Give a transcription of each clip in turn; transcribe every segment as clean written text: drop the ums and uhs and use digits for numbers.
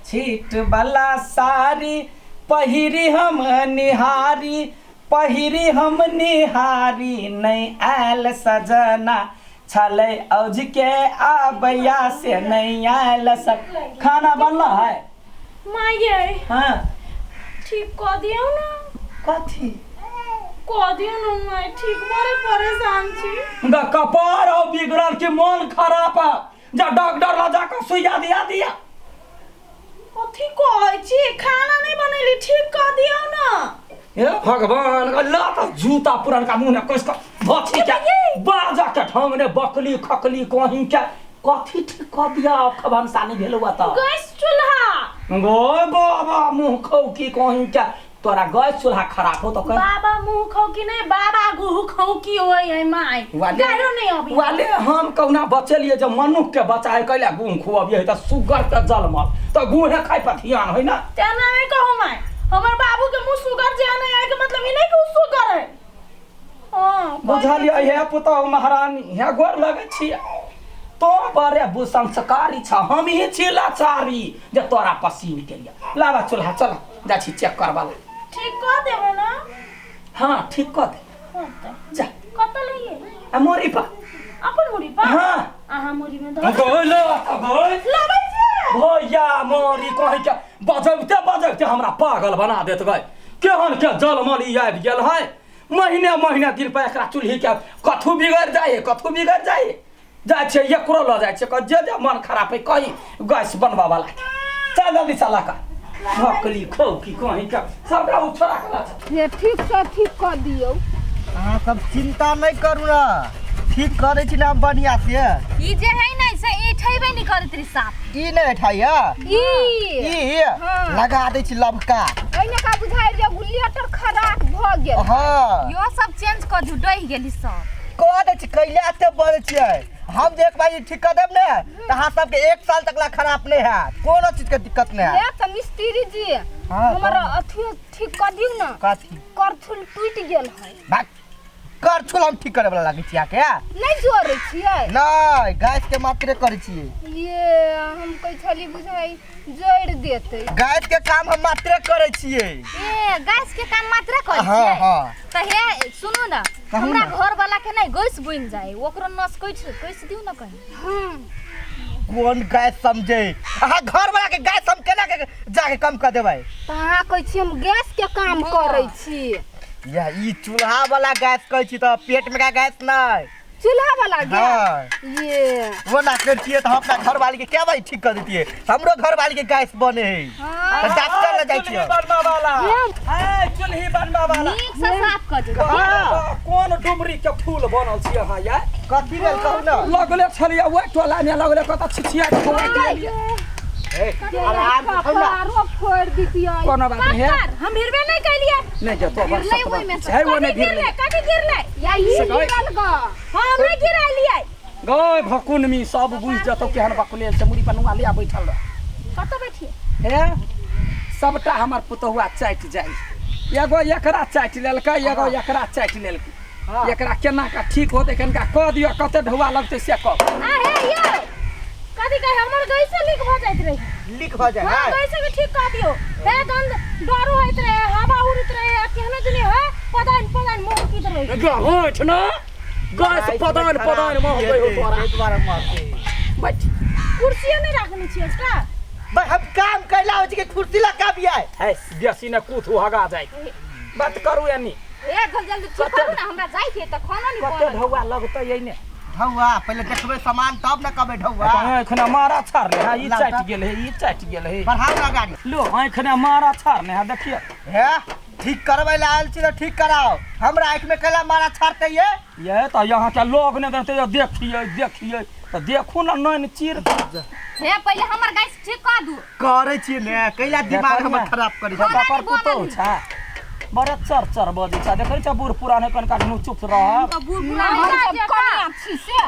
छीट वाला साड़ी पहिरी हम निहारी, पहिरी हम निहारी, नहि आयल सजना, छलै औज के आबैया से नहि आयल स। खाना बनल है? माये। हाँ। ठीक कऽ दियौ ने। कथी कऽ दियौ ने माय ठीक, बड़े परेशान छी। ग कपार हो बिगड़ल कि मन खराब है? जा डॉक्टर लग जाकर सुइया दिया दिया। कथी कहै छी, खाना नहि बनेली, ठीक कऽ दियौ ने। हे भगवान, अल्लाह त जूता पुरनका मुंह ने कस के भछी के बाजा के ढंग ने बकली खकली कहीं के कथी ठीक कऽ दिया? भनसा नहीं भेल हुआ त गैस चूल्हा। गो बाबा मुंह खौकी कहीं के, तोरा गैस चूल्हा खराब हो तो कह। बाबा मुंह खौकी नहीं, बाबा गुह खौकी होय है my. वाले गारो नहीं अभी। वाले हम कहुना बचेलिए जब मनुख के बचाए कैला गुह खुअबिए त सुगर के जलमल त गुहे खाइ पर ध्यान होइ ना। तेना नहीं कहू my, हमर बाबू के मुंह सुगर जे नहीं आए के मतलब ई नहीं कि उ सुगर है। हां। बुझलियै हे पुतहु महारानी, हे गोर लगै छियै। तो बड़े संस्कारी छ, हम ही छी लाचारी जे तोरा पसीन के लिए। लाबा चूल्हा, चल जा छी चेक करबा ला। ठीक कऽ देबै ना? हाँ ठीक कऽ दे। हाँ तऽ जा। कतऽ लइए? आ मोरी पर। अपन मुड़ी पर? हाँ। अहाँ मुड़ी में धऽ गोलो गोल लबै छियै। भैया मोरी कहीं के बजबते बजबते हमरा पागल बना देत गए। केहन के जलमल ई आबि गेल है, महीने महीने दिन पर एकरा चूल्ही के कथू बिगड़ जाए, कथू बिगड़ जाए। जाइ छियै एकरो लऽ जाइ छियै, जे जे मन खराब है कहीं गैस बनबऽ वाला के। चल जल्दी चला का भकली खौकी कहीं के सबटा ओ छोड़ा के लऽ चल। हे ठीक से ठीक कऽ दियौ। अहाँ सब चिंता नहि करू ना, ठीक करै छी ना हम बढ़िया से। ई जे है ने से ऐठेबे नहीं करैत रही साफ। ई नहि ऐठाइया? ई ई हाँ। लगा दै छी लभका। एहिने का बुझाइ जे गुलियटर खराब भऽ गेल। हाँ। यो सब चेंज कऽ दियौ, डहि गेली सब। कऽ दै छी, कैला एते बजै छियै? हम जे एक बार ई ठीक कऽ देब ने तऽ अहाँ सबके एक साल तक ला खराब नहि हैत, कोनो चीज के दिक्कत नहि हैत। हे तऽ मिस्त्री जी, हाँ, हमर कहू। अथियो ठीक कऽ दियौ ने। कथी? करछुल टूटि गेल है। भाग, करछुल हम ठीक करे वाला लागै छी अहाँके? नहि जोड़ै छियै? नहि, गैस के मात्रे करै छियै। ये हम कहै छली बुझाइ जोड़ि देतै। गैस के काम हम मात्रे करै छियै। ए गैस के काम मात्रे करै हाँ, छियै? हाँ। तऽ हे सुनू ने, कहू हमरा ने। घर वाला के नहि गैस बनि जाय, ओकरो नस कसि कसि दियौ ने कहीं। कोन गैस समझे? अहाँ घर वाला के गैस हम केना के जाके कम कऽ देबै? तऽ अहाँ कहै छी हम गैस के काम करै छी। या ई चूल्हा वाला गैस कहै छी तऽ पेट में का गैस नहीं। चूल्हा वाला गैस? हाँ। ये वो ना कर छियै तऽ हम अपना घर वाली के क्या भाई ठीक कर देतियै, हमरो घर वाली के गैस बने है। हाँ। तऽ डॉक्टर लग जाइ चूल्ही छियै। बनबा वाला। ए चूल्ही बनबा वाला। नीक से साफ कऽ दियौ। हाँ। कोन डुमरी के फूल बनल छी अहाँ यार? कथी भेल कहू ने? लगले छलियै ओहि टोला में, लगले कतऽ छिछिया के बौआ गेलियै। ए, आराम से खाउ ना। कपारो फोड़ि दितियै। कोनो बात नहीं है। हम भिड़बे नहीं कैलिए। नहीं जो तो गिरलै ओहिमे से। है वो नहीं कथी गिरलै? गिरलै। कथी गिरलै? या ई से गई। गिरल ग। हाँ, हम नहीं गिरलिए। गय भकुनमी सब बुझि जतौ केहन बकलेल छै, मुड़ी पर नुआ लिया बैठल रह। कतऽ बैठिए? हे सबटा हमर पुतहुआ चाटि जाइ, एगो एकरा चाटि लेलकै, एगो एकरा चाटि लेलकै। हाँ। एकरा केना का ठीक होतै कनिका कऽ दिअ, कते ढौआ लगतै से कह। आ हे यौ, कथी कहे, हमर गैसे लीक भऽ जाइत रहे। लीक भऽ जाइ हाँ, है? गैसे के ठीक कऽ दियौ। हे गंध डरो होइत रहे, हवा उड़ैत रहे, आ केहनो जनी है पदान पदान महकित रहे। होठ न गैस पदान पदान महकै हो तोरा। ताहि दुआरे महकै। बैठ। कुर्सियो नहि राखने छियै का? भाई हम काम कैला होइ छै कि कुर्सी लगा भी आए। है बेसी ने कूथ हगा जाय, बात करू एनी। ए जल्दी जल्दी ठीक करू ना, हमरा जाय के त खाना नहीं कते बनल। ढौआ लगतै एने? ढौआ पहिले देखबै सामान तब ने कहबै ढौआ। आँखि मारा छाड़ले है, ई लाउ चाटि तऽ। गेल है, ई चाटि गेल है। बढ़ाउ ना गाड़ी। लो आँखि मारा छाड़ने है देखिए। हे ठीक करबै ले आयल छी तऽ ठीक कराओ, हमरा आँखि में कैला मारा छाड़ते ये? ये तऽ यहाँ के लोग ने देते देखिए देखिए तऽ देखू ना नैन चीर। हे पहिले हमर गैस ठीक कऽ दू। करै छियै ने, कैला दिमाग हमर खराब करै छी? पर पुतहु छै बड़े चर चर बजै छै, देखै छै बूढ़ पुरान है कनिका दुनू चुप रह। तऽ बूढ़ पुरान हम हमरा सब जकाँ। कनिया छी से।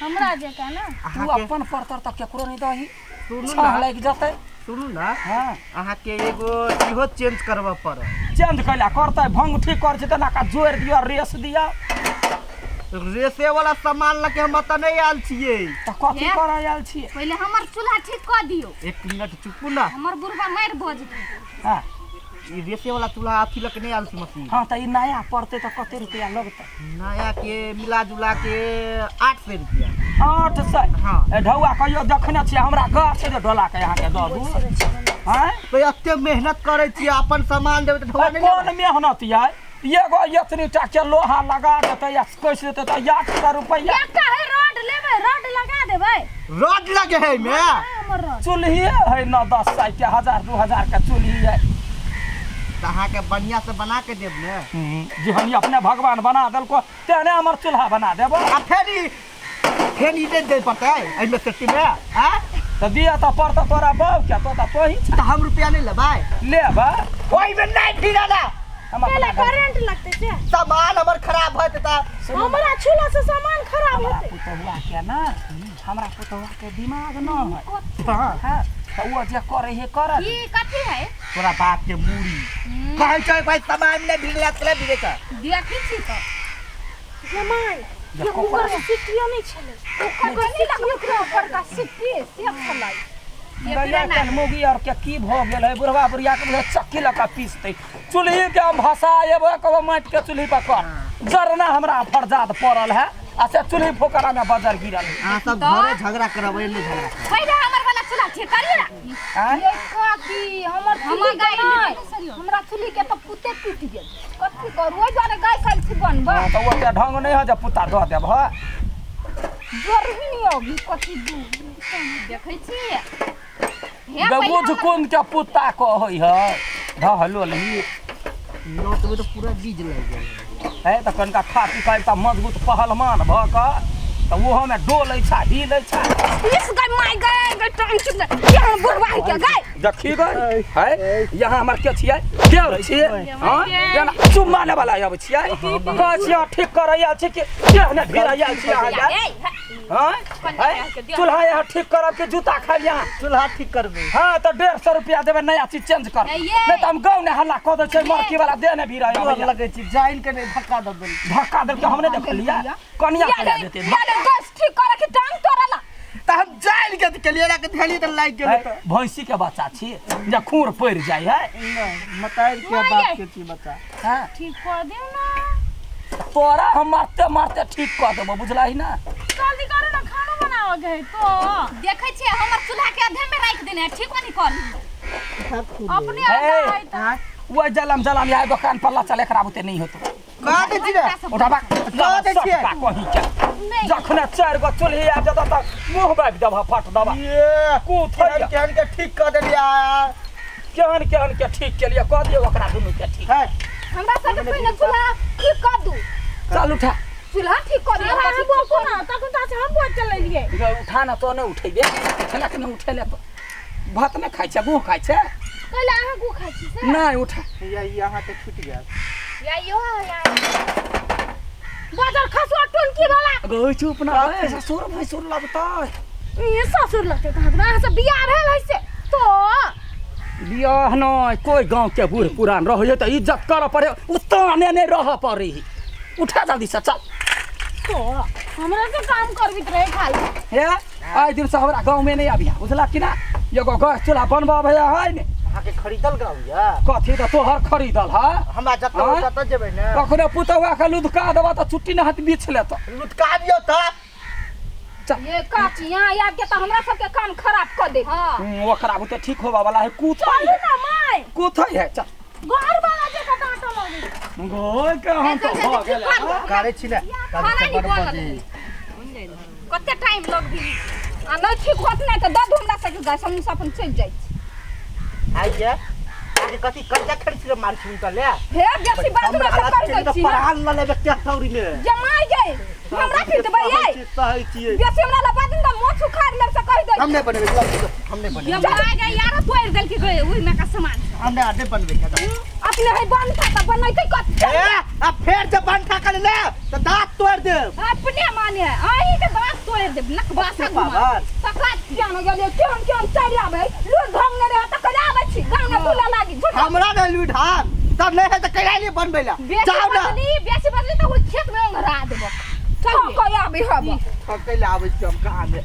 हमरा जकाँ ना। तू अपन परतर तऽ केकरो नहि दही, सुनू छाह ना, लागि जेतै। सुनू ना। हाँ। अहाँके एगो इहो चेंज करबऽ पड़त। चेंज कैला करतै? भंग ठीक करै छै तऽ नाका जोड़ि दिअ, रेस दिअ। रेसे वाला सामान लके हम एतऽ नहि आयल छियै। तऽ कथी हे? करऽ आयल छियै? पहिले हमर चूल्हा ठीक कऽ दियौ। एक मिनट चुपू ना। हमर बुढ़बा मारि भऽ जेतै। हाँ। ई रेसे वाला चूल्हा अथी लके नहि आयल छी मशीन। हाँ, तऽ ई नया पड़तै तऽ कते रुपया लगतै? नया के मिला जुला के 800 रुपया। 800? हाँ। ए ढौआ, कहियो देखने छियै हमरा गाछ जे ढोला के अहाँके दऽ दू? आँय? तो एते मेहनत करै छियै, अपन सामान देबै तऽ ढौआ नहि कोन लेबै? मेहनत यै? एगो एतनी टा के लोहा लगा देतै या कसि देतै तऽ 800 रुपैआ। एकटा है रड लेबै, रड लगा देबै। रड लगे है एहिमे? हमर रड चूल्हिए है 9-10 सए के, 1000-2000 के चूल्ही है। तऽ अहाँके बढ़िआँ से बना के देब ने। जेहन अपने भगवान बना देलको तेहने हमर चूल्हा बना देबो। आ फेर ई नहि दै पड़तै एहिमे सेफ्टी मे? आँय? तऽ दिअ तऽ पड़तौ तोरा बाउ के, तो तऽ तोही तऽ हम रुपया नहि लेबै। लेबै। ओहिमे नहि भिड़ल हम पहिले अपना घर- करेंट लगतै से। सामान हमर खराब भऽ जेतै। हमरा छूला से सामान खराब हमरा हेतै। पुतहुआ के ना, हमरा पुतहुआ के दिमाग न है। हाँ, तऽ ओ जे करे हे करत। ई कथी है? तोरा बाप के मूड़ी, कहै छै भाई सामान नहि भिड़ला तऽ भिड़े का। देखी छी तऽ जमाइ जे ये कपड़ा- कुकर में सीटियो नहि छलै। कुकर के सिट्टी, ओकरा बड़का सिट्टी से छलै। गैया कन मुगी और के की भऽ गेल है? बुढ़वा बुढ़िया के बुझे चक्की लऽ कऽ पीसतै। चूल्ही के हम भसा एबो, कबो माटि के चूल्ही पर कर जरना हमरा फरजाद पड़ल है आ से चूल्ही फोकरा में बजर गिरल है। अहाँ सब घरे झगड़ा करबै, नहि झगड़ा करबै। पहिले हमर वाला चूल्हा ठीक करिए ना। आँय? ये काकी, हमर हमर चुल्ही गाय के नहि, नहि, हमरा चुल्ही के तऽ पुते टूटि गेल। कथी करू? ओहि दुआरे गाय खाइ छी बनबै। हाँ, तऽ ओते ढंग नहि है जे पुता दऽ देब ह। जोरही नहि अभी कथी दू। देखै छी हे पहिले बुझ हमर- कोन के पुता कहै है ढहलोलही। नोट में तऽ पूरा बीज लागि गेल है तऽ कनिका खा पी कऽ एकटा मजबूत पहलवान भऽ कऽ तऽ ओहोमे डोलै छै, हिलै छै। इस गाय my गाय गाय टांग चुप केहन बुढ़वा है के गाय। देखी गई है, यहाँ हमर के छियै, देव छियै। हाँ, जेना चुम्मा लेबऽ ला अबै छियै, कहै छियै ठीक करऽ आयल छी कि केहने भीड़ आयल छी अहाँ? ए, हाँ है, चूल्हा यहाँ ठीक करब कि जूता खाइ यहाँ? चूल्हा ठीक करबै। हाँ, तऽ 150 रुपया देबै, नया चीज चेंज कर। ए, ये। नहि तऽ हम गाँव ने हल्ला कऽ दै छै, मरकी वाला देह ने भीड़ डर आबैया। लगै छै, जानि के नहि धक्का दऽ देल। धक्का देलकै, हम नहि देखलियै, कनिया करा देतै। या ले गैस ठीक करे के टांग तोड़ला। तऽ हम जानि के केलियै ना के धेली तऽ लागि गेलै तऽ। भैंसी के बच्चा छी जे खूर पड़ि जाइ है? नहि, मतारि के बाप के छी बच्चा। हाँ? ठीक कऽ दियौ ना। तोरा हम मारते मारते ठीक कऽ देबो, बुझलही ना? जल्दी करू ना, खाना बनाबऽ के है तो। देखै छियै, हमर चूल्हा के आधे में राखि देने है, ठीक नहीं कर। अपने हे। आधा है तऽ। ओहि जलम जलम या दोकान पर ला चल, एकरा बुते नहीं होतो। कह दै छी ने। उठाबा। कह दै छियै। सटका कहीं के जखने चारि गो चूल्ही आबि जेतौ तऽ मुँह बाबि देबह, फट देबह। ये कूथ केहन केहन के ठीक कऽ देलियै। केहन केहन के ठीक केलियै? कऽ दियौ ओकरा दुनू के ठीक। है। हमरा सबके पहिने चूल्हा ठीक कर दू। चल उठा। चूल्हा ठीक कर दियौ। अहाँ बोकू ना, तखन तऽ हम बहुत चलेलियै। गै, उठा ना, तो नहि उठेबे, उठेला के नहि उठेले तो भात नहि खाइ छै, गुह खाइ छै। कैला अहाँ गु खाइ छी से? नहि उठा। या ई अहाँके छूटि गेल। या यो या। बाजार खसुआ टुनकी वाला। गै चुप ना, गै, ससुर भैंसुर लगतै। ई ससुर लगतै तऽ अहाँ सब बियाह भेल है से तो? बियाह नहि, कोइ गाँवके बूढ़ पुरान रहै तऽ इज्जत करऽ पड़े, उताने नहि रहऽ पड़े। उठा जल्दी से, चल। तो हमरा से काम करबित रहे खाली। हे, आइ दिनसँ हमरा गाँवमे नहि आबिहा, बुझला कि ना? एगो गैस चूल्हा बनबऽ है ने। अहाँके खरीदल गाँव यऽ? कथी तऽ तोहर खरीदल है? हमरा जतऽ आँय? ततऽ जेबै ने। कखनो पुतहुआ के लुधका देबऽ तऽ चुट्टी नहात बीछ लेतऽ। लुटका दियौ तऽ। ये काकी, यहाँ आबि के तऽ हमरा सबके काम खराब कऽ दे। हाँ। ओकरा बुते ठीक होबऽ वाला है, कूथै चलू है। ना माय। कूथै है, चल। घर वाला जे डांटऽ लगै। गोय के हम तऽ भऽ गेल। करै छी ने। खाना नहीं बनल है। कते टाइम लगबी? आ नहि ठीक होत नहि तऽ दऽ दू हमरा सबके गैस, हम सब अपन चलि जाइ छी। आइ के आगे कथी कर्जा खरीद छी मार छी हुनका ले। हे, बेसी बाजू हमरा तऽ हालत कर छै दै तऽ छी। पढ़ाल न लेबे क्या सौरी में। जमाइ गई, हमरा पिटबै यै? सहै छियै। बेसी हमरा लग बाजू तऽ मोछ उखाड़ लेब से कहि दै। हम नहि बनेबै, हम नहि बनेबै। ये माय गई यार, तोड़ देल की गई ओहि में का सामान सब। हम नहि बनबै के। अपने है बनता तऽ बनैतै कते। ए, आ फेर जे बनठा कर ले तऽ दाँत तोड़ि देब। अपने माने अहीं के दांत तोड़ देब, नकबासा घुमा। पावर। तकरा केहन गेलियै, केहन केहन चलि आबै, लूर ढंग नहि रहै तऽ कहि आबै छी गाँव मे तुला लागी झूठ। हमरा नहि लुढ़ान तब नहि है तऽ कैला लिए बनबै ला बेसी जाउ ना। बदली, बेसी बदली तऽ ओहि खेत में ओंघरा देबो। चल कह आबी हब ठकै ला आबै छी हम कहाँ ने।